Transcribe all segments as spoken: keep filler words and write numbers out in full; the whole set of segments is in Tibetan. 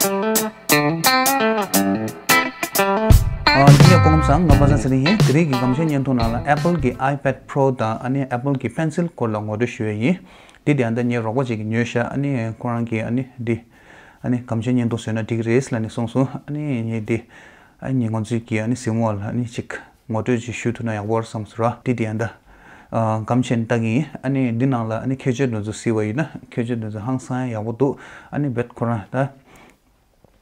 ཨ། ཡིན་ཡང་སྐུ་ཁམས་བཟང་། ང་པ་སངས་ཚེ་རིང་ཡིན། དེ་རིང་གི་སྒམ་ཤོས་བརྙན་ཐུང་ནང་ལ་Apple་གི་iPad Pro་དང་ཨ་ནི་Apple་གི་Pencil་སྐོར་ལ་ངོ་སྤྲོད་ཞུ་ཡ་ཡིན། འདི་དེ་ཨ་ད་ངའི་རོགས་པ་ཅིག་གིས་ཉོས་ཤག་ཨ་ནི་ཁོ་རང་གིས་ཨ་ནི་འདི་ཨ་ནི་སྒམ་ཤོས་བརྙན་ཐུང་བཟོས་ན་འགྲིག་གི་རེད་ལབ་ནས་གསུངས་སོང་། ཨ་ནི་ངས་འདི་ཨ་ནི་ང་ཚོའི་གི་ཨ་ནི་གཟིགས་མོ་བ་ལ་ཨ་ནི་ཅིག་ངོ་སྤྲོད་ཅིག་ཞུ་ཐུབ་ན་ཡག་པོ་རེད་བསམ་སོང་ར། འདི་དེ་ཨ་ད་ཨ་སྒམ་ཤོས་ལྟ་གི་ཡིན། ཨ་ནི་འདི་ནང་ལ་ཨ་ནི་ཁྱད་ཆོས་འདི་ཚོ་གཟིགས་པ་ཡིན་ན་ཁྱད་ཆོས་འདི་ཚོ་ཧང་སང་ཡག་པོ་འདུག་ཨ་ནི་རྦད་ཁོ་རང་ད།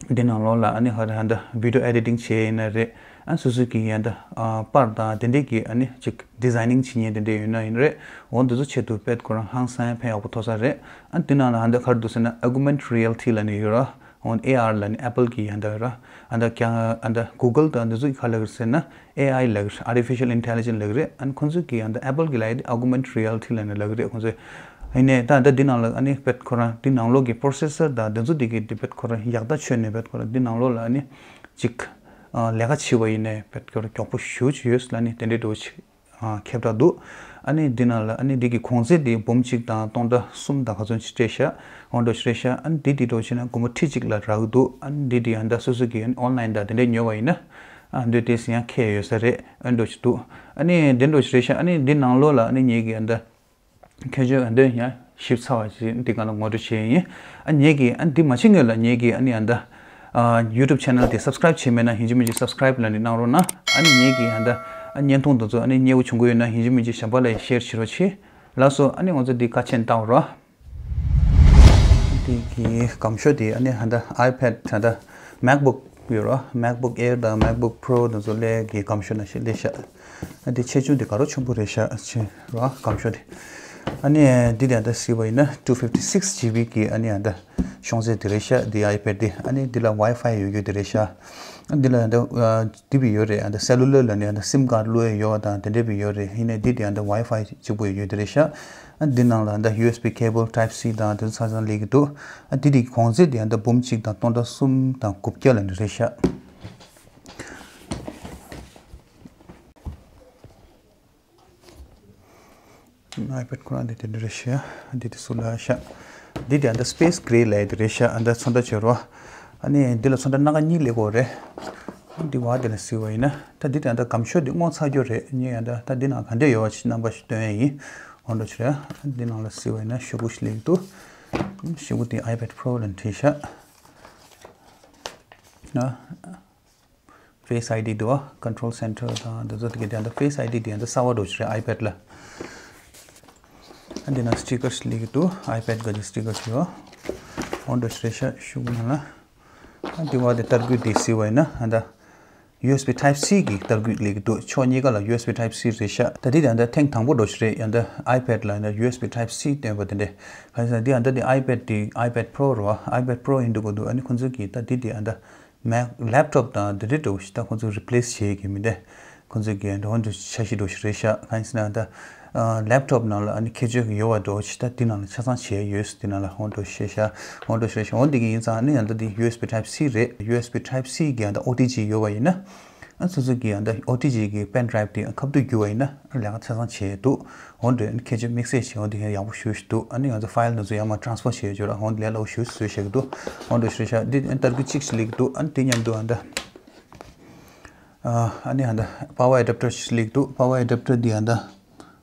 འདི་ནང་ལོགས་ལ་ཨ་ནི་ཧ་ར་ཧ་འདྲ་video editing་བྱེད་ཡིན་ན་རེད། ཨ་སོ་སོ་གི་ཡ་འདྲ་ཨ་པར་དང་དེ་འདྲས་ཀྱི་ཨ་ནི་ཅིག་designing་བྱེད་མཁན་དེ་འདྲས་ཡོད་ན་ཡིན་རེད། འོ་འདི་ཚོ་ཆེད་དུ་རྦད་ཁོ་རང་ཧང་སང་ཕན་ཡག་པོ་ཐོགས་ས་རེད། ཨ་འདི་ནང་ལ་ཧ་འདྲ་ག་རེ་འདུག་ཟེར་ན་augmented reality་ལབ་ནས་ཡོད་ར། འོ་ཨེ་ཨར་ལབ་ནས་Apple་གི་ཡ་འདྲ་ཡོད་ར། ཨ་འདྲ་ཀྱང་ཨ་འདྲ་Google་དང་འདི་ཚོ་གི་ག་ལབ་ཀྱི་རེད་ཟེར་ན། ཨེ་ཨའི་ལབ་ཀྱི་རེད། Artificial Intelligence་ལབ་ཀྱི་རེད། ཨ་ནི་ཁོང་ཚོས་ཀྱི་ཡང་ད་Apple་གི་ལབ་ཡ་དེ་augmented reality་ལབ་ནས་ལབ་ཀྱི་རེད་ཁོང་ཚོས། ཡིན་ནའི་ད་ད་འདི་ནང་ལ་ཨ་ནི་རྦད་ཁོ་རང་འདི་ནང་ལོགས་ཀྱི་processor་དང་འདི་ཚོ་འདི་གི་འདི་རྦད་ཁོ་རང་ཡག་ཐག་ཆོད་ནས་རྦད་ཁོ་རང་འདི་ནང་ལོགས་ལ་ཨ་ནི་ཅིག་ཨ་ལས་ཀ་བྱེད་པ་ཡིན་ནའི་རྦད་ཁོ་རང་མགྱོགས་པོ་ཞེ་པོ་ཅིག་ཡོད་ལབ་ནས་དེ་འདྲའི་འདྲ་བོ་ཅིག་ཨ་ཁྱབ་བསྒྲགས་འདུག་ཨ་ནི་འདི་ནང་ལ་ཨ་ནི་འདི་གི་གོང་ཚད་དེ་འབུམ་གཅིག་དང་སྟོང་ཕྲག་གསུམ་དང་ག་ཚོད་ཅིག་སྤྲད་ཤག་འོ་འདྲ་ཞིག་རེད་ཤག་ཨ་ནི་འདི་འདི་འདྲ་བོ་བྱས་ན་སྒོར་མོ་ཁྲི་གཅིག་ལ་རག་གི་འདུག་ཨ་ནི་འདི་འདི་ཡང་ད་སོ་སོ་གི་ཨ་ནི་online་དང་དེ་འདྲས་ཉོས་པ་ཡིན་ན། ཨ་འདི་དེ་ཡང་ཁྱད་ཡོད་ས་རེད། ཨ་འདྲ་ཞིག་འདུག་ཨ་ནི་འདི་འདྲ་ཞིག་རེད་ཤག་ཨ་ནི་འདི་ནང་ལོགས་ལ་ཨ་ནི་ངེད་ཀྱི་ཨ་འདི་ཁྱོད་ཚོས་ཨ་འདི་ཡང་ཞིབ་ཚགས་པ་ཞིག་འདི་ག་ལ་ངོ་སྤྲོད་བྱས་ཡིན། ཨ་ངེད་ཀྱི་ཨ་འདི་མ་བྱེད་སྔོན་ལ་ངེད་ཀྱི་ཨ་ནི་ཨ་འདི་ཨ་YouTube channel་དེ་subscribe་བྱས་མེད་ན་ཡིན་གཅིག་མིན་གཅིག་subscribe་ལབ་ནས་གནང་རོགས་གནང་། ཨ་ནི་ངེད་ཀྱི་ཨ་འདི་ཨ་བརྙན་ཐུང་དེ་ཚོ་ཨ་ནི་མཉེས་པོ་བྱུང་གི་ཡོད་ན་ཡིན་གཅིག་མིན་གཅིག་གཞན་པ་ལ་share་བྱེད་རོགས་བྱེད། ལགས་སོ། ཨ་ནི་ང་ཚོ་འདི་ཁ་ཕྱེ་ནས་བལྟ་རོགས། འདི་གི་སྒམ་ཤོས་དེ་ཨ་ནི་ཧ་ད་iPad་ད་ད་MacBook་ཡོད་རོ། MacBook Air་དང་MacBook Pro་དེ་ཚོ་ལས་ཀྱི་སྒམ་ཤོས་ནང་བཞིན་ལས་ཤག་ཨ་འདི་ཆེ་ཆུང་དེ་ག་རོ་ཆེན་པོ་རེད་ཤག་ཆེ་རོ་སྒམ་ཤོས་དེ། ཨ་ནི་འདི་དེ་ད་གཟིགས་པ་ཡིན་ན་two fifty six GB་གི་ཨ་ནི་ཨ་ད་ཤོང་ཚད་དེ་རེད་ཤག་འདི་iPad་དེ། ཨ་ནི་འདི་ལ་Wi-Fi་ཡོད་རྒྱུ་དེ་རེད་ཤག་ཨ་འདི་ལ་ཨ་ད་ཨ་འདི་བི་ཡོད་རེད། ཨ་ད་cellular་ལ་ནི་ཨ་ད་SIM་card་བླུགས་ཡ་ཡོད་དང་དེ་འདྲས་བི་ཡོད་རེད། ཡིན་ནའི་འདི་དེ་ཨ་ད་Wi-Fi་གཅིག་པོ་ཡོད་རྒྱུ་དེ་རེད་ཤག་ཨ་འདི་ནང་ལ་ཨ་ད་USB cable Type-C་དང་དེ་ཚོ་ཚང་ཚང་སླེབས་ཀྱི་འདུག་ཨ་འདི་དེ་གོང་ཚད་དེ་ཨ་ད་འབུམ་གཅིག་དང་སྟོང་ཕྲག་གསུམ་དང་དགུ་བརྒྱ་ལ་ནི་རེད་ཤག iPad་ཁོ་རང་འདི་དེ་འདྲ་རེད་ཤག་འདི་དེ་སུ་ལ་ཤག་འདི་དེ་ཨ་ད་Space Gray་ལབ་ཡ་དེ་རེད་ཤག་ཨ་ད་ཚོན་ཁྲ་བྱེད་རོགས། ཨ་ནི་འདི་ལ་ཚོན་ཁྲ་སྣ་ཁ་གཉིས་སླེབས་ཀྱི་ཡོད་རེད། འདི་བ་དེ་ལ་གཟིགས་པ་ཡིན་ན་ད་འདི་དེ་ཨ་ད་སྒམ་ཤོས་འདི་སྔོ་ཚར་རྒྱུ་རེད། ངས་ཨ་ད་ད་འདི་ནང་ག་འདྲས་ཡོད་པ་ཞིག་རྣམ་པ་ཞིག་སྟོན་ཡ་ཡིན། འོ་འདྲ་ཞིག་རེད། འདི་ནང་ལ་གཟིགས་པ་ཡིན་ན་ཤོག་གུ་ཞིག་སླེབས་འདུག་ཤོག་གུ་དེ་iPad Pro་ལ་བྲིས་ཤག་ན། Face ID་འདུག Control Center་དང་འདི་ཚོ་དེ་གའི་དེ་འདྲ་Face ID་དེ་འདྲ་གསར་པ་འདྲ་ཞིག་རེད་iPad་ལ། ཨ་འདི་ན་stickers་སླེབས་ཀྱི་འདུག iPad་ག་གི་stickers་ཡོད། འོ་འདྲ་ཞིག་རེད་ཤག་ཤོག་གུ་ནང་ལ། ཨ་འདི་བ་དེ་ཏར་སྐུད་དེ་གཟིགས་པ་ཡིན་ན་ཨ་ད་USB Type-C་གི་ཏར་སྐུད་སླེབས་ཀྱི་འདུག་ཕྱོགས་གཉིས་ཀ་ལ་USB Type-C་རེད་ཤག་ད་འདི་དེ་ཨ་ད་ཐེངས་དང་པོ་འདྲ་ཞིག་རེད། ཨ་ད་iPad་ལ་ཨ་ད་USB Type-C་བཏོན་པ་དེ་འདྲས། ག་རེ་ཟེར་ན་འདི་ཨ་ད་འདི་iPad་དེ་iPad Pro་རེད་བ། iPad Pro་ཡིན་འདུག་གོ་འདུག་ཨ་ནི་ཁོང་ཚོས་ཀྱི་ད་འདི་དེ་ཨ་ད་Mac laptop་དང་འདི་འདྲས་འདྲ་བོ་ཞིག་ད་ཁོང་ཚོས་replace་བྱེད་ཀྱི་མི་འདུག་ཁོང་ཚོས་ཀྱི་འགྲོ་འགྲོ་འཆར་གཞི་འདྲ་ཞིག་རེད་ཤག་གང་ཡིན་ཟེར་ན་ད་ཨ་laptop་ནང་ལ་ཨ་ནི་ཁྱད་ཆོས་ཀྱི་ཡོད་པ་འདྲ་ཞིག་ད་འདི་ནང་ལ་ཆ་ཚང་བྱས་ཡོད། འདི་ནང་ལ་འོ་འདྲ་ཞིག་ཤག་འོ་འདྲ་ཞིག་རེད་ཤག་འོ་འདི་གི་ཡིན་ཙང་ཨ་ནི་ཡང་ད་འདི་USB Type-C་རེད། USB Type-C་གི་ཡང་ད་OTG་ཡོད་པ་ཡིན་ན་ཨ་སོ་སོ་གི་ཡང་ད་OTG་གི་pen drive་དེ་ཁ་བསྡུ་བསྒྱུར་བ་ཡིན་ན་ཨ་ལས་ཀ་ཆ་ཚང་བྱས་འདུག་འོ་འདྲ་ཨ་ནི་ཁྱད་ཆོས་དམིགས་བསལ་ཞིག་འོ་འདི་ཡག་པོ་ཞེ་པོ་ཞིག་འདུག་ཨ་ནི་ང་ཚོ་file་འདི་ཚོ་ཡར་མར་transfer་བྱས་ཡོད་ཅོག་ར་འོ་འདི་ལས་སླ་པོ་ཞེ་པོ་བཟོས་བཞག་གི་འདུག་འོ་འདྲ་ཞིག་རེད་ཤག་འདི་ཨ་ནི་ཏར་སྐུད་གཅིག་ཞིག་སླེབས་ཀྱི་འདུག་ཨ་ནི་དེ་མཉམ་དུ་ཨ་ད། ཨ་ནི་ཨ་ད་power adapter་ཞིག་སླེབས་འདུག power adapter་འདི་ཨ་ད་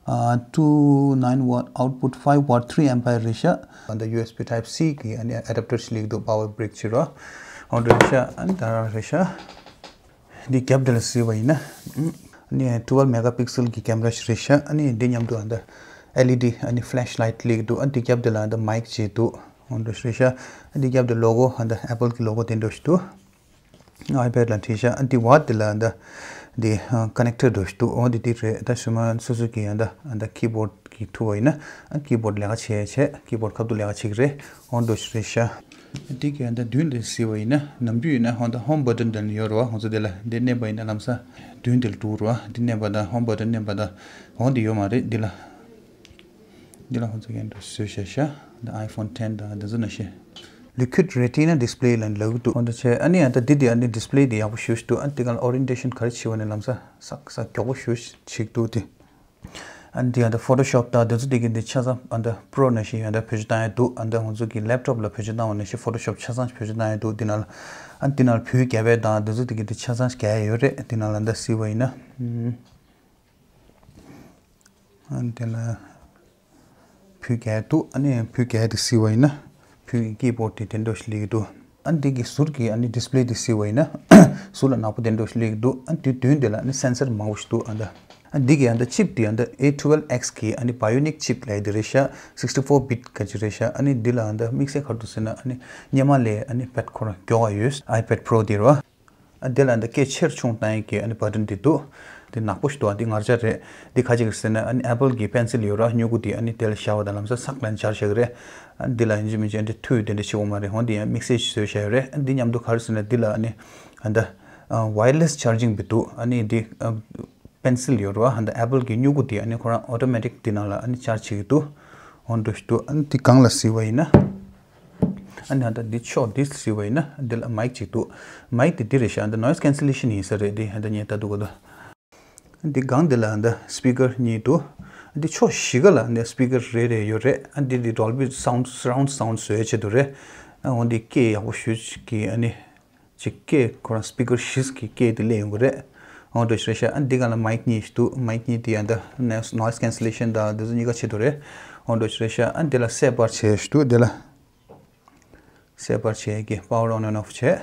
ཨ་two nine watt output five watt three ampere་རེད་ཤག་ཨ་ད་USB Type-C་གི་ཨ་ནི་adapter་ཞིག་སླེབས་འདུག power brick་ཅིག་རོ། འོ་འདྲ་རེད་ཤག་ཨ་ནི་ད་རང་རེད་ཤག་འདི་རྒྱབ་འདི་ལ་གཟིགས་པ་ཡིན་ན་ཨ་ནི་twelve megapixel་གི་camera་ཞིག་རེད་ཤག་ཨ་ནི་འདི་མཉམ་དུ་ཨ་ད་LED་ཨ་ནི་flashlight་སླེབས་འདུག་ཨ་ནི་འདི་རྒྱབ་འདི་ལ་ཨ་ད་mic་ཅིག་འདུག་འོ་འདྲ་རེད་ཤག་ཨ་ནི་འདི་རྒྱབ་འདི་logo་ཨ་ད་Apple་གི་logo་དེ་འདྲ་ཞིག་འདུག iPad་ལ་བྲིས་ཤག་ཨ་འདི་བ་འདི་ལ་འདི་འདི་ཨ་connector་འདྲ་ཞིག་འདུག་འོ་འདི་འདི་རེད། ད་ཞུ་མ་སོ་སོ་གི་ཨ་ད་ཨ་ད་keyboard་གི་ཐུག་པ་ཡིན་ན་ཨ་keyboard་ལས་ཀ་བྱེད་བྱེད་keyboard་ཁ་ཐུག་ལས་ཀ་བྱེད་ཀྱི་རེད། འོ་འདྲ་ཞིག་རེད་ཤག་འདི་གི་ཨ་ད་མདུན་འདི་གཟིགས་པ་ཡིན་ན་ནམ་རྒྱུན་ཡིན་ན་ཨ་ད་home button་འདི་ལ་ཡོད་རེད་བ། ཁོང་ཚོ་འདི་ལ་འདི་མནན་པ་ཡིན་ན་ལམ་སང་མདུན་འདི་ལ་འགྲོ་རེད་བ། འདི་མནན་པ་དང་home button་མནན་པ་དང་འོ་འདི་ཡོད་མ་རེད། འདི་ལ། འདི་ལ་ཁོང་ཚོ་གིས་འདྲ་བཟོས་བཞག་ཤག་འདི་iPhone ten་དང་འདི་ཚོ་ནང་བཞིན། Liquid Retina display་ལབ་ནས་ལབ་ཀྱི་འདུག་འོ་འདྲ་བྱས་ཨ་ནི་ཡང་ད་འདི་འདི་ཨ་ནི་display་འདི་ཡག་པོ་ཞེ་པོ་ཞིག་འདུག་ཨ་ནི་འདི་ག་ལ་orientation་ག་རེ་བྱེད་པ་ནས་ལམ་སང་ས་ས་མགྱོགས་པོ་ཞེ་པོ་ཞིག་འདུག་དེ། ཨ་འདི་ཡང་ད་Photoshop དང་དེ་ཚོ་དེ་གི་འདི་ཆ་ཚང་ཨ་ད་Pro ནང་བཞིན་ཡང་ད་བེད་སྤྱོད་བཏང་ཡ་འདུག་ཨ་ད་ང་ཚོ་གི་laptop ལ་བེད་སྤྱོད་བཏང་བ་ནང་བཞིན་Photoshop ཆ་ཚང་བེད་སྤྱོད་བཏང་ཡ་འདུག་འདི་ནང་ལ་ཨ་འདི་ནང་ལ་བོད་རྒྱ་བལ་དང་དེ་ཚོ་དེ་གི་འདི་ཆ་ཚང་རྒྱག་ཡ་ཡོད་རེད། འདི་ནང་ལ་ད་གཟིགས་པ་ཡིན་ན། ཨ་འདི་ལ། བོད་རྒྱལ་འདུག་ཨ་ནི་བོད་རྒྱལ་དེ་གཟིགས་པ་ཡིན་ན། བོད་ཀྱི་ཀི་བོར་དེ་དེ་འདྲ་ཞིག་སླེབས་ཀྱི་འདུག་ཨ་འདི་གི་ཟུར་གྱི་ཨ་ནི་ཌིས་པ་ལེ་དེ་གཟིགས་པ་ཡིན་ན། ཟུར་ལ་ནག་པོ་དེ་འདྲ་ཞིག་སླེབས་ཀྱི་འདུག་ཨ་འདི་མདུན་དེ་ལ་ཨ་ནི་སེན་སར་མང་པོ་ཞིག་འདུག་ཨ་ད། ཨ་འདི་གི་ཨ་ད་ཅིབ་དེ་ཨ་ད་ཨེ་ཊུ་ཝེལ་ཨེགས་གི་ཨ་ནི་བ་ཡོ་ནིག་ཅིབ་ལབ་ཡ་དེ་རེད་ཤག་སིག་སི་ཊི་ཕོར་བྷིཊ་ག་ཅིག་རེད་ཤག་ཨ་ནི་འདི་ལ་ཨ་ད་དམིགས་བསལ་ག་རེ་འདུག་ཟེར་ན་ཨ་ནི་སྔོན་མ་ལས་ཨ་ནི་པེཌ་ཁོ་རང་མགྱོགས་པ་ཡོད། ཨའི་པེཌ་པོ་རོ་དེ་རེད་བ། ཨ་དེ་ལ་འདི་སྐད་ཆེར་ཆུང་བཏང་ཡས་ཀྱི་ཨ་ནི་བ་ཊན་དེ་འདུག་དེ་ནག་པོ་ཞིག་འདུག་ཨ་འདི་ངར་ཆ་རེད། འདི་ཁ་ཅིག་ཟེར་ན་ཨ་ནི་ཨེ་པལ་གྱི་པེན་སིལ་ཡོད་ར་སྨྱུ་གུ་དེ་ཨ་ནི་དེ་ལ་བཞག་པ་དང་ལམ་སང་སག་ལ་འབྱར་བཞག་གི་རེད། ཨ་འདི་ལ་ཡིན་གཅིག་མིན་གཅིག་ཨ་འདི་མཐུད་དེ་འདྲ་བྱེད་དགོས་མ་རེད། འོན་ཏེ་ཡང་དམིགས་བསལ་ཞིག་བཟོས་བཞག་ཡོད་རེད། ཨ་འདི་མཉམ་དུ་ག་རེ་ཟེར་ན་འདི་ལ་ཨ་ནི་ཨ་ད་ཨ་ཝ་ཡར་ལེ་སི་ཆར་ཇིང་བི་འདུག་ཨ་ནི་འདི་ཨ་པེན་སིལ་ཡོད་ར་ཨ་ད་ཨེ་པལ་གྱི་སྨྱུ་གུ་དེ་ཨ་ནི་ཁོ་རང་ཨོ་ཊོ་མེ་ཊིག་དེ་ནང་ལ་ཨ་ནི་ཆར་ཇི་བྱེད་ཀྱི་འདུག་འོ་འདྲ་ཞིག་འདུག་ཨ་ནི་དེ་སྒང་ལ་གཟིགས་པ་ཡིན་ན། ཨ་ནི་ཨ་ད་འདི་ཕྱོགས་འདི་གཟིགས་པ་ཡིན་ན་འདི་ལ་མའིག་ཅིག་འདུག་མའིག་དེ་འདི་རེད་ཤག་ཨ་ད་ནོའི་སི་ཀེན་སི་ལེ་ཤན་ཡིན་ས་རེད། འདི་ཨ་ད་ངས་ལྟ་འདུག་ག་ད། འདི་སྒང་འདི་ལ་ཨ་ད་སི་པི་ཀར་གཉིས་འདུག་འདི་ཕྱོགས་བཞི་ག་ལ་འདི་སི་པི་ཀར་རེ་རེ་ཡོད་རེད། ཨ་འདི་འདི་ཌོལ་བི་སའུན་ཌི་སར་རའུན་ཌི་སའུན་ཌི་བཟོ་ཡ་ཆེད་དུ་རེད། ཨ་འོ་འདི་སྐད་ཡག་པོ་ཞེ་ཅིག་གི་ཨ་ནི། ཅིག་སྐད་ཁོ་རང་སི་པི་ཀར་བཞི་གི་སྐད་དེ་སླེབས་ཡོང་གི་རེད། འོ་འདྲ་ཞིག་རེད་ཤག་ཨ་འདི་སྒང་ལ་མའིག་གཉིས་ཤིག་འདུག་མའིག་གཉིས་དེ་ཨ་ད་ནོའི་སི་ནོའི་སི་ཀེན་སི་ལེ་ཤན་དང་འདི་ཚོ་གཉིས་ཀ་ཆེད་དུ་རེད། འོ་འདྲ་ཞིག་རེད་ཤག་ཨ་འདི་ལ་སེ་པར་བྱས་ཤིག་འདུག་འདི་ལ་སེ་པར་བྱས་ཀྱི་པ་ཝར་ཨོན་ཨེན་ཨོཕ་བྱས།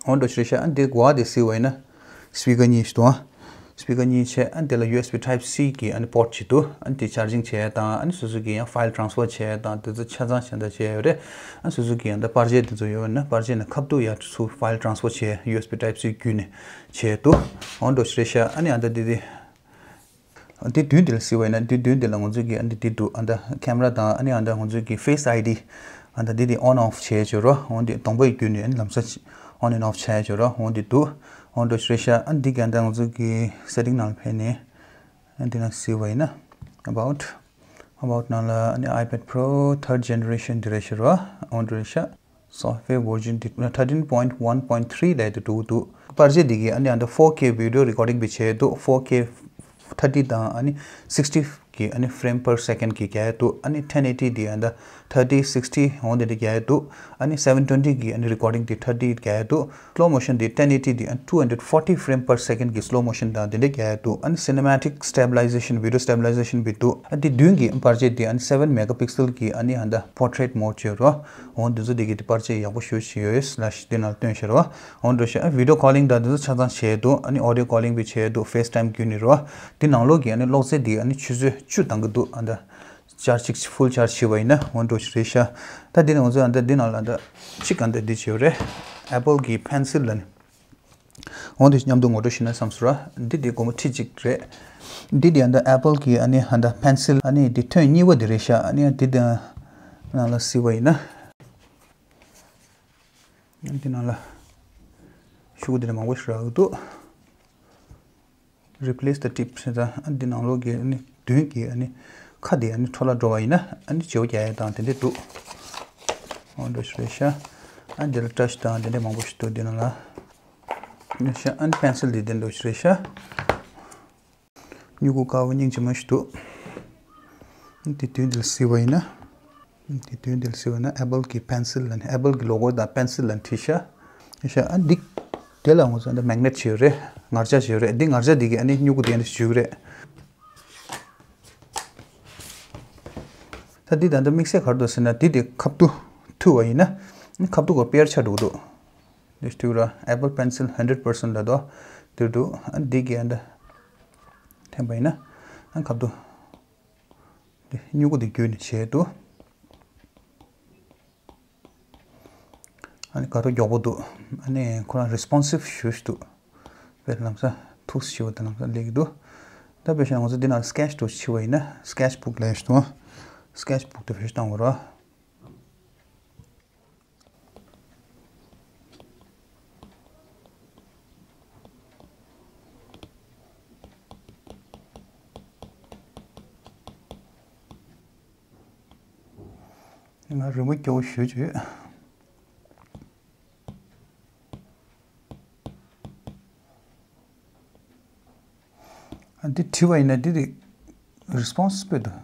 འོ་འདྲ་ཞིག་རེད་ཤག་ཨ་འདི་གོ་བ་དེ་གཟིགས་པ་ཡིན་ན་སི་པི་ཀར་གཉིས་ཤིག་འདུག་ཨ། སི་པི་ཀར་གཉིས་བྱས་ཨ་འདི་ལ་ཡུ་ཨེས་བི་ཊའིབ་སི་གི་ཨ་ནི་པོརཊ་ཅིག་འདུག་ཨ་འདི་ཆར་ཇིང་བྱས་དང་ཨ་ནི་སོ་སོ་གི་ཡང་ཕའིལ་ཊ་རན་སི་ཕར་བྱས་དང་དེ་ཚོ་ཆ་ཚང་བྱས་དང་བྱས་ཡོད་རེད། ཨ་སོ་སོ་གི་ཡང་ད་པར་ཆས་དེ་ཚོ་ཡོད་ན་པར་ཆས་ནས་ཁ་ཐུག་ཡར་ཚུར་ཕའིལ་ཊ་རན་སི་ཕར་བྱས་ཡུ་ཨེས་བི་ཊའིབ་སི་བརྒྱུད་ནས་བྱས་འདུག་འོ་འདྲ་ཞིག་རེད་ཤག་ཨ་ནི་ཨ་ད་འདི་འདི་འདི་མདུན་འདི་ལ་གཟིགས་པ་ཡིན་ན་འདི་མདུན་འདི་ལ་ང་ཚོ་གི་ཨ་འདི་འདི་འདུག་ཨ་ད་ཁེམ་ར་དང་ཨ་ནི་ཨ་ད་ང་ཚོ་གི་ཕེ་སི་ཨའི་ཌི་ཨ་ད་འདི་འདི་ཨོན་ཨོཕ་བྱས་བྱས་རོ། འོ་འདི་གདོང་པའི་བརྒྱུད་ནས་ཨ་ནི་ལམ་སང་ཨོན་ཨེན་ཨོཕ་བྱས་བྱས་རོ། འོ་འདི་འདུག་འོ་འདྲ་ཞིག་རེད་ཤག་ཨ་འདི་ག་ཨ་ད་ང་ཚོ་གི་སེ་ཊིང་ནང་ལ་ཕེབས་ནས། ཨ་འདི་ན་གཟིགས་པ་ཡིན་ན། About About ནང་ལ་ཨ་ནི་ཨའི་པེཌ་པོ་རོ་ཐརཌ་ཇེ་ནེ་རེ་ཤན་འདི་རེད་ཤག་རོ། འོ་འདི་རེད་ཤག་སོཕ་ཝེར་ཝར་ཤན་འདི་ཐར་ཊིན་པོ་ཡིན་ཊི་ཝན་པོ་ཡིན་ཊི་ཐི་རི་ལབ་དེ་འདུག་འདུག་པར་ཆས་འདི་གི་ཨ་ནི་ཨ་ད་ཕོར་ཁེ་བི་ཌི་ཡོ་རི་ཀོར་ཌིང་བྱས་འདུག་ཕོར་ཁེ་ཐར་ཊི་དང་ཨ་ནི་སིག་སི་ཊི་གི་ཨ་ནི་ཕེ་རེམ་པར་སེ་ཀེན་གི་རྒྱག་ཡ་འདུག་ཨ་ནི་ཊེན་ཨེ་ཊི་འདི་ཨ་ད་ཐར་ཊི་སིག་སི་ཊི་འོ་འདི་འདི་རྒྱག་ཡ་འདུག་ཨ་ནི་སེ་ཝེན་ཊུ་ཝེན་ཊི་གི་ཨ་ནི་རི་ཀོར་ཌིང་འདི་ཐར་ཊི་རྒྱག་ཡ་འདུག་སི་ལོ་མོ་ཤན་འདི་ཊེན་ཨེ་ཊི་འདི་ཨ་ནི་ཊུ་ཧན་ཌེཌ་ཕོར་ཊི་ཕེ་རེམ་པར་སེ་ཀེན་གི་སི་ལོ་མོ་ཤན་དང་འདི་འདྲ་རྒྱག་ཡ་འདུག་ཨ་ནི་སི་ནེ་མ་ཊིག་སི་ཊེ་བི་ལའི་ཟེ་ཤན་བི་ཌི་ཡོ་སི་ཊེ་བི་ལའི་ཟེ་ཤན་བི་འདུག་ཨ་འདི་མདུན་གི་པར་ཆས་འདི་ཨ་ནི་སེ་ཝེན་མེ་ག་པིག་སེལ་གི་ཨ་ནི་ཨ་ད་པོར་ཊེཊ་མོཌ་བྱས་རོ། འོ་འདི་ཚོ་འདི་གི་འདི་པར་ཆས་ཡག་པོ་ཞེ་ཅིག་ཡོད་ལ་ཤི་འདི་ནང་སྟོན་ཤེས་རོ། འོ་འདྲ་ཤི་ཨ་བི་ཌི་ཡོ་ཀོ་ལིང་དང་འདི་ཚོ་ཆ་ཚང་བྱས་འདུག་ཨ་ནི་ཨོ་ཌི་ཡོ་ཀོ་ལིང་བི་བྱས་འདུག་ཕེ་སི་ཊའིམ་བརྒྱུད་ནས་རོ། འདི་ནང་ལོགས་ཀྱི་ཨ་ནི་གློག་རྫས་འདི་ཨ་ནི་ཆུ་ཚོད་བཅུ་བཏང་གི་འདུག་ཨ་ད། ཅར་ཅིག་ཕུལ་ཅར་བྱས་པ་ཡིན་ན་འོ་འདྲ་ཞིག་རེད་ཤག་ད་འདི་ནས་ང་ཚོས་ཨ་ད་འདི་ནང་ལ་ཨ་ད་ཅིག་ཨ་ད་འདི་བྱས་ཡོད་རེད། ཨེ་པལ་གི་པེན་སིལ་ལ་ནི། འོ་འདི་མཉམ་དུ་ངོ་སྤྲོད་ཞུས་ན་བསམ་སོང་ར། འདི་འདི་སྒོར་མོ་ཁྲི་གཅིག་རེད། འདི་འདི་ཨ་ད་ཨེ་པལ་གི་ཨ་ནི་ཨ་ད་པེན་སིལ་ཨ་ནི་འདི་ཐོན་གཉིས་པ་འདི་རེད་ཤག་ཨ་ནི་འདི་འདི་ནང་ལ་གཟིགས་པ་ཡིན་ན། འདི་ནང་ལ་ཤོག་གུ་འདི་འདྲ་མང་པོ་ཞིག་རག་གི་འདུག Replace the tip ཟེར་ད་ཨ་འདི་ནང་ལོགས་ཀྱི་ཨ་ནི་མདུན་གྱི་ཨ་ནི་ཁ་དེ་ཨ་ནི་འཕྲོ་བརླག་འགྲོ་བ་ཡིན་ན་ཨ་ནི་བརྗེ་པོ་རྒྱག་ཡ་དང་དེ་འདྲས་འདུག་འོ་འདྲ་ཞིག་རེད་ཤག་ཨ་འདི་ལ་བཀྲ་ཤིས་དང་དེ་འདྲས་མང་པོ་ཞིག་འདུག་འདི་ནང་ལ་ཨ་ནི་ཤག་ཨ་ནི་པེན་སིལ་འདི་འདི་འདྲ་ཞིག་རེད་ཤག་སྨྱུ་གུ་དཀར་པོ་སྙིང་རྗེ་མོ་ཞིག་འདུག་དེ་དུས་འདི་ལ་གཟིགས་པ་ཡིན་ན། དེ་དུས་འདི་ལ་གཟིགས་པ་ན་ཨེ་པལ་གྱི་པེན་སིལ་ལ་ནི་ཨེ་པལ་གྱི་ལོ་གོ་དང་པེན་སིལ་ལ་ནི་བྲིས་ཤག་བྲིས་ཤག་ཨ་འདི་དེ་ལ་ང་ཚོ་འདི་མེག་ནེཊ་བྱས་ཡོད་རེད། ངར་ལྕགས་བྱས་ཡོད་རེད། འདི་ངར་ལྕགས་འདི་གི་ཨ་ནི་སྨྱུ་གུ་དེ་འདི་བཅུག་གི་རེད། ད་འདི་ད་ལྟ་དམིགས་བསལ་ག་རེ་འདུག་ཟེར་ན་འདི་དེ་ཁ་ཐུག་ཐུག་པ་ཡིན་ན་ཁ་ཐུག་ག་དཔེར་ཆ་འགྲོ་གི་འདུག་འདི་ཐུག་ར་ཨེ་པལ་པེན་སིལ་ཧན་ཌེཌ་པར་སེན་ལ་དོ་འདི་འདུག་ཨ་འདི་གི་ཨ་འདི་འཐེན་པ་ཡིན་ན་ཨ་ཁ་ཐུག་འདི་སྨྱུ་གུ་འདི་བརྒྱུད་ནས་བྱས་འདུག་ཨ་ནི་དགའ་སྤྲོ་མགྱོགས་པོ་འདུག་ཨ་ནི་ཁོ་རང་རེ་སི་པོན་སིབ་ཞེ་པོ་ཞིག་འདུག་དཔེ་ལམ་སང་ཐུགས་ཞེ་པོ་དང་ལམ་སང་སླེབས་ཀྱི་འདུག་ད་དཔེ་བཞག་ན་ང་ཚོ་འདི་ནང་སི་ཀེ་ཆི་འདྲ་ཞིག་བྱེད་པ་ཡིན་ན་སི་ཀེ་ཆི་བུག་ལབ་ཞིག་འདུག་སི་ཀེ་ཆི་བུག་དེ་བེད་སྤྱོད་བཏང་དགོས་རེད། ང་རི་མོ་སྐྱོ་བོ་ཞེ་པོ་ཅིག་ཡོད། ཨ་འདི་བྲིས་པ་ཡིན་ན་འདི་རེད། རི་སི་པོན་སི་སྤེལ་འདུག་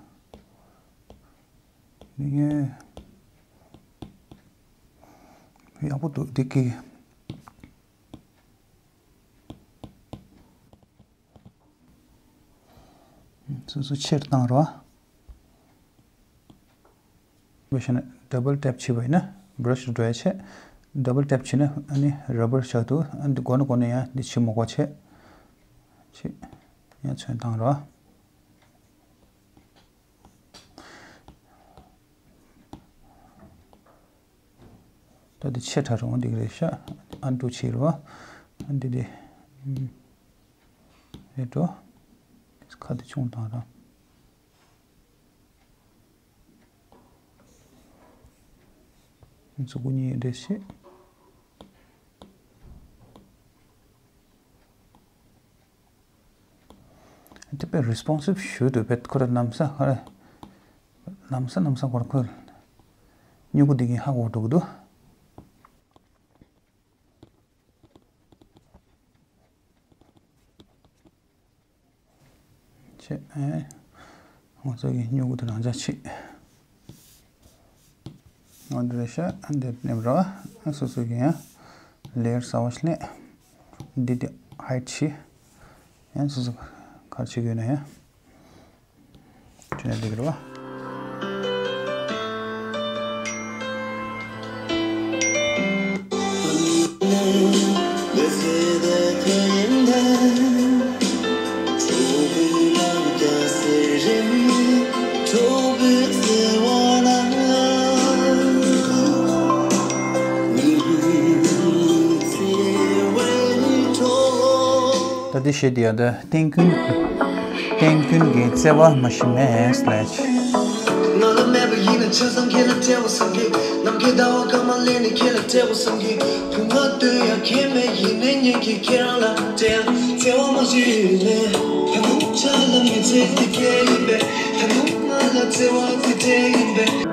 ཡག་པོ་འདུག་འདི་གི་སོ་སོ་ཆེར་བཏང་རོགས། བྱས་ན་ཌབ་བལ་ཊེབ་བྱས་པ་ཡིན་ན་བྷ་ར་ཤི་འགྲོ་ཡ་ཆེ། ཌབ་བལ་ཊེབ་བྱས་ན་ཨ་ནི་ར་བར་ཆགས་འདུག་ཨ་འདི་མགོ་ནས་མགོ་ནས་ཡང་འདི་ཕྱི་མོ་གོ་ཆེ། ཆེ། ཡང་ཚོན་བཏང་རོགས། ད་འདི་ཆེ་དྲགས་རུང་འདི་རེད་ཤག་ཨན་ཌུ་བྱེད་རོགས། ཨ་འདི་འདི། རེད་འགྲོ། ཁ་འདི་ཆུང་བཏང་རོགས། མཛུ་གུ་གཉིས་རེ་བྱེད། དེ་དཔེ་རི་སི་པོན་སིབ་ཞུ་འདུག་དཔེ་ཁོ་ར་ལམ་སང་ཁོ་ར་ལམ་སང་ལམ་སང་ཁོ་ར་ཁོ་སྨྱུ་གུ་འདི་གིན་ཧ་གོ་འགྲོ་གི་འདུག་ཆེ། ཨེ། ང་ཚོ་གི་སྨྱུ་གུ་དེ་རང་འཇགས་ཆེ། ང་འདི་རེད་ཤག་འདི་ནེམ་ར་བ། སོ་སོ་གི་ཡང་ལེ་ཡར་གསར་བ་ཞིག་ལེན། འདི་དེ་ཧའིཌ་བྱེད། ཡང་སོ་སོ་ག་རེ་བྱེད་དགོས་ན་ཡང་། བྱས་ན་འགྲིག་གི་རེད་བ། ད་འདི་གཞས་འདི་ཡང་ད་བསྟན་ཀུན། བསྟན་ཀུན་གྱི་བརྩེ་བ་མ་ཤི་མེད་ལས། ང་ལ་མེད་པ་ཡིན་ན་ཆ་ཚང་ཁྱེད་ལ་སྤྲད་པ་བསམ་གི། ནམ་མཁའི་ཟླ་བ་སྐར་མ་ལས་ནི་ཁྱེད་ལ་སྤྲད་པ་བསམ་གི། བུ་ང་སྟོན་ཡ་ཁྱེད་མེད་ཡིན་ནའི་ཉན་གི་ཁྱེད་རང་ལ་སྤྲད་ཡ་བརྩེ་བ་མ་ཤི་མེད། ད་དུང་ཆ་ལ་མི་ཚེ་འདི་སྐྱེལ་ཡིན་པས། ད་དུང་ང་ལ་བརྩེ་བ་འདི་སྤྲད་ཡིན་པས།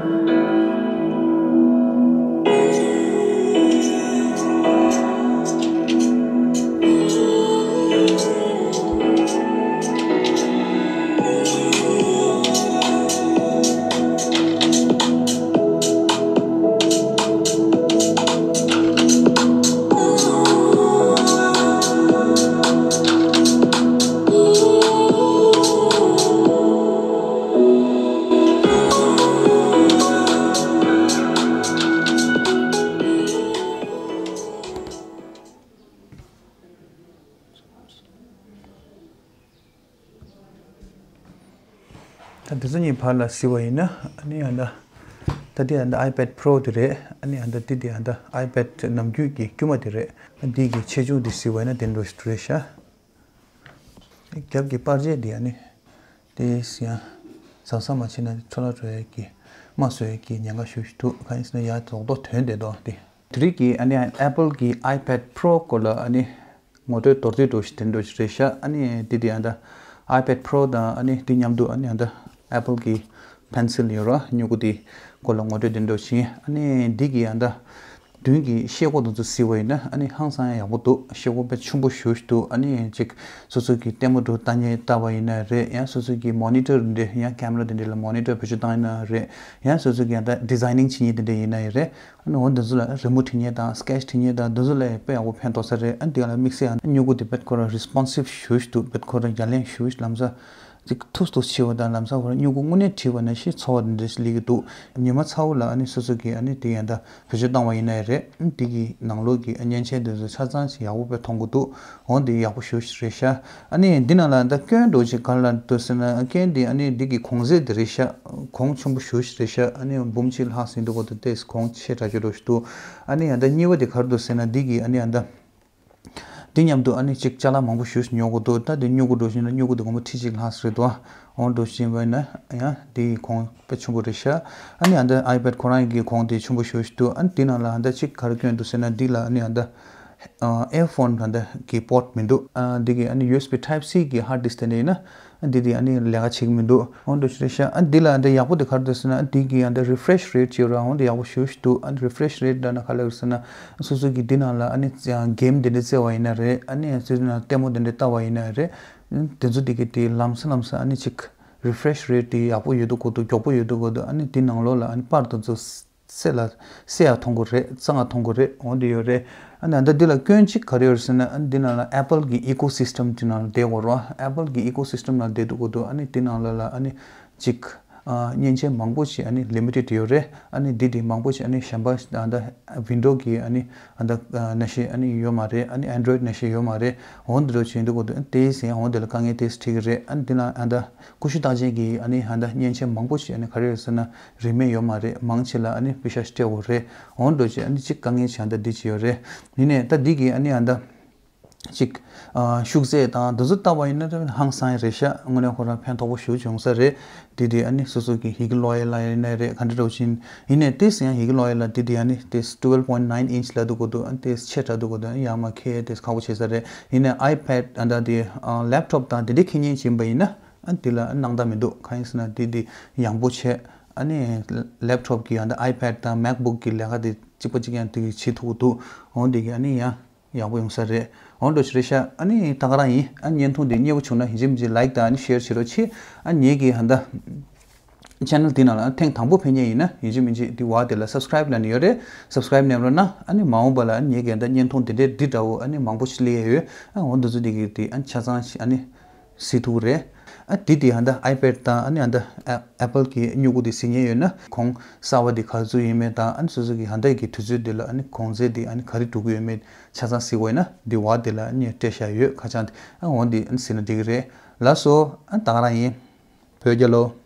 ད་འདི་ཚོ་གཉིས་བར་ལ་གཟིགས་པ་ཡིན་ན་ཨ་ནི་ཨ་ད། ད་འདི་ཨ་ད་ཨའི་པེཌ་པྲོ་དེ་རེད། ཨ་ནི་ཨ་ད་འདི་འདི་ཨ་ད་ཨའི་པེཌ་ནམ་རྒྱུན་གྱི་དཀྱུས་མ་དེ་རེད། འདི་གི་ཆེ་ཆུང་འདི་གཟིགས་པ་ཡིན་ན་དེ་འདྲ་ཞིག་རེད་ཤག་རྒྱབ་ཀྱི་པར་ཆས་འདི་ཨ་ནི། དེ་ཡང་། གཟབ་གཟབ་མ་བྱས་ན་འཕྲོ་བརླག་འགྲོ་ཡས་ཀྱི། རྨ་བཟོ་ཡས་ཀྱི་ཉེན་ཁ་ཞེ་པོ་ཅིག་འདུག་གང་ཡིན་ཟེར་ན་ཡར་རྡོག་རྡོག་ཐོན་བསྡད་འདུག་དེ། དེ་རིང་གི་ཨ་ནི་ཨེ་པལ་གྱི་ཨའི་པེཌ་པྲོ་སྐོར་ལ་ཨ་ནི། ངོ་སྤྲོད་མདོར་བསྡུས་འདྲ་ཞིག་དེ་འདྲ་ཞིག་རེད་ཤག་ཨ་ནི་དེ་དེ་ཨ་ད། ཨའི་པེཌ་པྲོ་དང་ཨ་ནི་དེ་མཉམ་དུ་ཨ་ནི་ཨ་ད། ཨེ་པལ་གྱི་པེན་སིལ་ཡོད་ར་སྨྱུ་གུ་དེ་སྐོར་ལ་ངོ་སྤྲོད་དེ་འདྲ་ཞིག་ཨ་ནི་འདི་གི་ཨ་ད། མདུན་གྱི་ཤེལ་སྒོ་དེ་ཚོ་གཟིགས་པ་ཡིན་ན་ཨ་ནི་ཧང་སང་ཡག་པོ་འདུག་ཤེལ་སྒོ་དཔེ་ཆེན་པོ་ཞེ་པོ་ཅིག་འདུག་ཨ་ནི་ཅིག་སོ་སོ་གི་ལྟད་མོ་འདྲ་ལྟ་མཁན་ལྟ་བ་ཡིན་ན་རེད། ཡང་སོ་སོ་གི་མོ་ནི་ཊར་འདྲ་ཡང་ཀེམ་ར་དེ་འདྲ་ལ་མོ་ནི་ཊར་བེད་སྤྱོད་བཏང་ཡིན་ན་རེད། ཡང་སོ་སོ་གི་ཡང་ད་ཌི་ཛའི་ནིང་བྱེད་མཁན་དེ་འདྲ་ཡིན་ན་ཡང་རེད། ཨ་ནི་འོ་འདི་ཚོ་ལ་རི་མོ་འབྲི་མཁན་དང་སི་ཀེ་ཆི་འབྲི་མཁན་དང་འདི་ཚོ་ལ་དཔེ་ཡག་པོ་ཕན་ཐོགས་ས་རེད། ཨ་ནི་དེ་ག་ལ་དམིགས་བསལ་ཨ་ནི་སྨྱུ་གུ་དེ་དཔེ་ཁོ་རང་རི་སི་པོན་སིབ་ཞེ་པོ་ཅིག་འདུག་དཔེ་ཁོ་རང་རྒྱ་ལན་ཞེ་པོ་ཅིག་ལམ་སང་། ཅིག་ཐུགས་སུ་ཆེ་བ་དང་ལམ་སང་བར་སྨྱུ་གུ་དངོས་གནས་བྲིས་པ་ནང་བཞིན་ཚོར་བ་འདི་འདྲ་ཞིག་སླེབས་ཀྱི་འདུག་ཉི་མ་ཚ་བོ་ལ་ཨ་ནི་སོ་སོ་གིས་ཨ་ནི་དེ་ཡང་ད་བེད་སྤྱོད་བཏང་བ་ཡིན་ན་ཡང་རེད། ཨ་ནི་དེ་གི་ནང་ལོགས་ཀྱི་ཨ་བརྙན་ཆས་འདི་ཚོ་ཆ་ཚང་ཞིག་ཡག་པོ་དཔེ་མཐོང་གི་འདུག་འོ་འདི་ཡག་པོ་ཞེ་པོ་ཞིག་རེད་ཤག་ཨ་ནི་འདི་ནང་ལ་ད་སྐྱོན་འདྲ་ཅིག་ག་རེ་ལབ་འདུག་ཟེར་ན་སྐྱོན་འདི་ཨ་ནི་འདི་གི་གོང་ཚད་འདི་རེད་ཤག་གོང་ཆེན་པོ་ཞེ་པོ་ཞིག་རེད་ཤག་ཨ་ནི་འབུམ་གཅིག་ལྷག་ཟིན་འདུག་གོ་ད་ལྟས་གོང་ཆེ་དྲགས་ཅིག་འདྲ་ཞིག་འདུག་ཨ་ནི་ཡང་ད་གཉིས་པ་དེ་ག་རེ་འདུག་ཟེར་ན་འདི་གི་ཨ་ནི་ཡང་ད། དེ་མཉམ་དུ་ཨ་ནི་ཅིག་ཅ་ལག་མང་པོ་ཞེ་པོ་ཉོ་དགོས་འདུག་ད་དེ་སྨྱུ་གུ་འདྲ་ཞིག་ན་སྨྱུ་གུ་དེ་སྒོར་མོ་ཁྲི་གཅིག་ལྷག་ཙམ་རེད་འདུག་འོ་འདྲ་ཞིག་བྱས་ན་ཡང་དེ་གོང་དཔེ་ཆེན་པོ་རེད་ཤག་ཨ་ནི་ཨ་ད་ཨའི་པེཌ་ཁོ་རང་གི་གོང་དེ་ཆེན་པོ་ཞེ་པོ་ཞིག་འདུག་ཨ་ནི་དེ་ནང་ལ་ཨ་ད་ཅིག་ག་རེ་སྐྱོན་འདུག་ཟེར་ན་འདི་ལ་ཨ་ནི་ཨ་ད་ཨེར་ཕོན་ཨ་ད་གི་པོརཊ་མི་འདུག་ཨ་འདི་གི་ཨ་ནི་ཡུ་ཨེས་བི་ཊའིབ་སི་གི་ཧརཌ་ཌིསྐ་དེ་འདྲ་ཡིན་ན། འདི་དེ་ཨ་ནི་ལས་ཀ་བྱེད་ཀྱི་མི་འདུག་འོ་འདྲ་ཞིག་རེད་ཤག་ཨ་འདི་ལ་འདི་ཡག་པོ་དེ་ག་རེ་འདུག་ཟེར་ན་འདི་གི་ཨ་འདི་རི་ཕི་རེ་ཤི་རེ་ཊི་བྱེད་ར་འོ་འདི་ཡག་པོ་ཞེ་པོ་ཞིག་འདུག་ཨ་འདི་རི་ཕི་རེ་ཤི་རེ་ཊི་འདྲ་ན་ག་ལ་ཡོད་ཟེར་ན་སོ་སོ་གི་འདི་ནང་ལ་ཨ་ནི་གེམ་དེ་འདྲ་རྩེ་བ་ཡིན་ན་རེད། ཨ་ནི་སོ་སོ་ན་ལྟད་མོ་དེ་འདྲ་ལྟ་བ་ཡིན་ན་རེད། དེ་ཚོ་དེ་གི་དེ་ལམ་སང་ལམ་སང་ཨ་ནི་ཅིག་ refresh rate དེ་ཡག་པོ་ཡོད་དུ་གོ་དུ་མགྱོགས་པོ་ཡོད་དུ་གོ་དུ། ཨ་ནི་དེ་ནང་ལོགས་ལ་ཨ་ནི་པར་དུ་ཚོ་གསལ་ལ་གསལ་ཡག་མཐོང་གི་རེད། གཙང་ཡག་མཐོང་གི་རེད། འོ་འདི་ཡོད་རེད། ཨ་ནི་ཨ་ད་འདི་ལ་སྐྱོན་གཅིག་ག་རེ་ཡོད་རེད་ཟེར་ན། ཨ་ནི་འདི་ནང་ལ་Apple གི་ecosystem དེ་ནང་ལ་བསྡད་དགོས་རེད། Apple གི་ecosystem ནང་བསྡད་དུ་གོ་དུ། ཨ་ནི་དེ་ནང་ལོགས་ལ་ཨ་ནི་གཅིག་ཨ་མཉེན་ཆས་མང་པོ་ཞིག་ཨ་ནི་limited ཡོད་རེད། ཨ་ནི་འདི་དེ་མང་པོ་ཞིག་ཨ་ནི་གཞན་པ་ཨ་ད་Windows གི་ཨ་ནི་ཨ་ད་ནང་བཞིན་ཨ་ནི་ཡོད་མ་རེད། ཨ་ནི་Android ནང་བཞིན་ཡོད་མ་རེད། འོ་འདི་འདྲ་བྱེད་འདུག་གོ་དུ། ཨ་ནི་དེ་ཡིན་འོ་འདི་ལ་དཀའ་ངལ་དེ་འཕྲད་ཀྱི་རེད། ཨ་ནི་འདི་ན་ཨ་ད་ཀུ་ཤུ་རྟགས་ཅན་གྱི་ཨ་ནི་ཨ་ད་མཉེན་ཆས་མང་པོ་ཞིག་ཨ་ནི་ག་རེ་ཡོད་ཟེར་ན་རིན་མེད་ཡོད་མ་རེད། མང་ཆེ་ལ་ཨ་ནི་པེ་ཤ་སྤྲད་དགོས་རེད། འོ་འདི་འདྲ་བྱེད་ཨ་ནི་གཅིག་དཀའ་ངལ་ཆེ་ཨ་ད་འདི་ཅིག་ཡོད་རེད། ཡིན་ནའི་ད་འདི་གི་ཨ་ནི་ཨ་ད་ཅིག་ཨ་ཤུགས་ཚད་དང་འདི་ཚོ་ལྟ་བ་ཡིན་ན་ཧང་སང་ཡ་རེད་ཤག་དངོས་གནས་ཁོ་རང་ཕན་ཐོགས་པོ་ཞེ་པོ་བྱུང་ས་རེད། དེ་དེ་ཨ་ནི་སོ་སོ་གི་ཡི་གེ་ཀློག་ཡ་ལ་ཡིན་ན་རེད། ག་འདྲ་འདྲ་བོ་ཅིག་ཡིན་ནའི་དེ་ཟེར་ཡང་ཡི་གེ་ཀློག་ཡ་ལ་དེ་དེ་ཨ་ནི་དེ་twelve point nine inch ལབ་འདུག་གོ་དུ། ཨ་ནི་དེ་ཆེ་དྲགས་འདུག་གོ་དུ། ཨ་ནི་ཡར་མར་འཁྱེར་ཡ་དེ་ཁག་པོ་བྱེད་ས་རེད། ཡིན་ནའི་iPad ཨ་ད་དེ་ཨ་laptop དང་དེ་འདྲའི་འཁྱེར་མཁན་ཅིག་ཡིན་པ་ཡིན་ན་ཨ་ནི་དེ་ལ་སྣང་དག་མི་འདུག་གང་ཡིན་ཟེར་ན་དེ་དེ་ཡངས་པོ་བྱས། ཨ་ནི་laptop གི་ཨ་ད་iPad དང་MacBook གི་ལས་ཀ་དེ་གཅིག་པ་གཅིག་རྐྱང་དེ་བྱེད་ཐུབ་ཀྱི་འདུག་འོ་དེ་གི་ཨ་ནི་ཡང་ཡག་པོ་ཡོང་ས་རེད། འོ་འདྲ་ཞིག་རེད་ཤག་ཨ་ནི་ད་ག་རང་ཡིན། ཨ་བརྙན་ཐུང་འདི་མཉེས་པོ་བྱུང་ན་ཡིན་གཅིག་མིན་གཅིག་like དང་ཨ་ནི་share བྱེད་རོགས་གྱིས། ཨ་ངེད་ཀྱི་ཧ་ད་channel འདི་ནང་ལ་ཐེངས་དང་པོ་ཕེབས་མཁན་ཡིན་ན་ཡིན་གཅིག་མིན་གཅིག་འདི་བ་དེ་ལ་subscribe ལབ་ནི་ཡོད་རེད། subscribe མནན་རོགས་གནང་། ཨ་ནི་མ་འོངས་པ་ལ་ཨ་ནི་ངེད་ཀྱི་ད་བརྙན་ཐུང་འདི་འདྲའི་འདི་འདྲ་བོ་ཨ་ནི་མང་པོ་ཞིག་སླེབས་ཡ་ཡོད། ཨ་འོ་འདི་ཚོ་འདི་གི་དེ་ཨ་ཆ་ཚང་ཞིག་ཨ་ནི་གཟིགས་ཐུབ་ཀྱི་རེད། ཨ་དེ་དེ་ཧ་ད་iPad དང་ཨ་ནི་ཨ་ད་Apple གི་སྨྱུ་གུ་དེ་གཟིགས་མཁན་ཡོད་ན་གོང་གསར་བ་དེ་ག་ཚོད་ཡིན་མེད་དང་ཨ་ནི་སོ་སོ་གི་ཧ་ད་གི་དུས་ཚོད་དེ་ལ་ཨ་ནི་གོང་ཚད་དེ་ཨ་ནི་ག་རེ་འགྲོ་གི་ཡོད་མེད་ཆ་ཚང་གཟིགས་དགོས་ན་དེ་བ་དེ་ལ་ཨ་ནི་སྤྲད་བཞག་ཡོད། ཁ་བྱང་དེ་ཨ་འོ་འདི་ཨ་ནི་གཟིགས་ན་འགྲིག་གི་རེད། ལགས་སོ། ཨ་ད་ག་རང་ཡིན། བོད་རྒྱལ་ལོ།